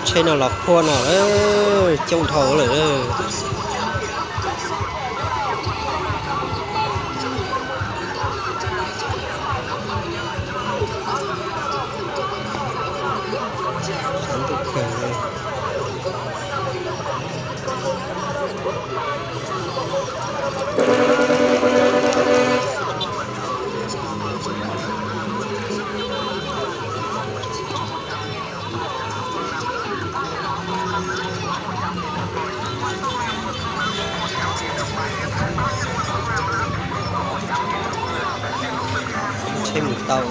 Tsheb no los khuab no coob dhau lawm. Tsheb mus tau.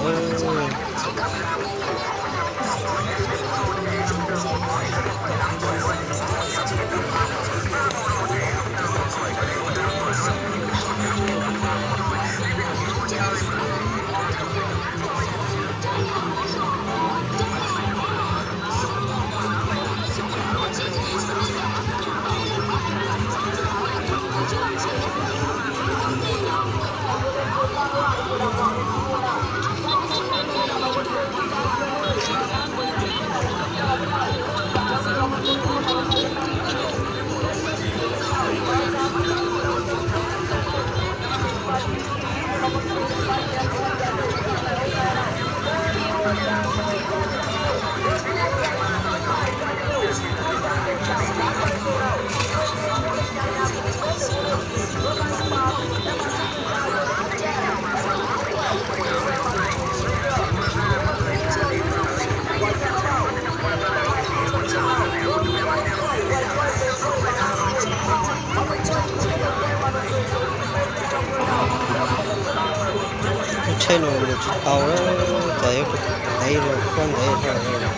Lub tsheb no mus tsis tau, ces yuav ntev los khuab ntev dhau.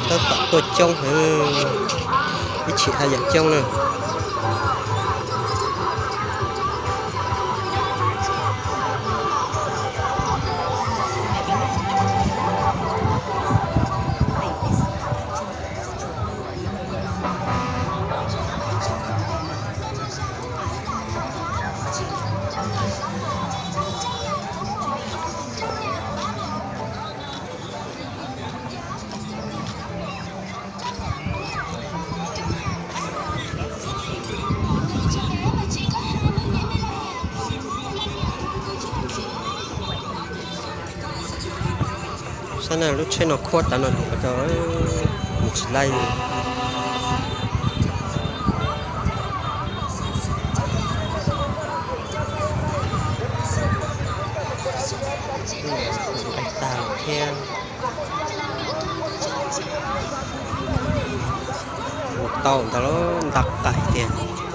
Tab tom tuaj coob heev, ib chim haj yam coob na. Saib na, lub tsheb no khuab tav no mus tsis laij li. Nqaij tag lawm thiab. Mus tau ntag, nta qaim tiag.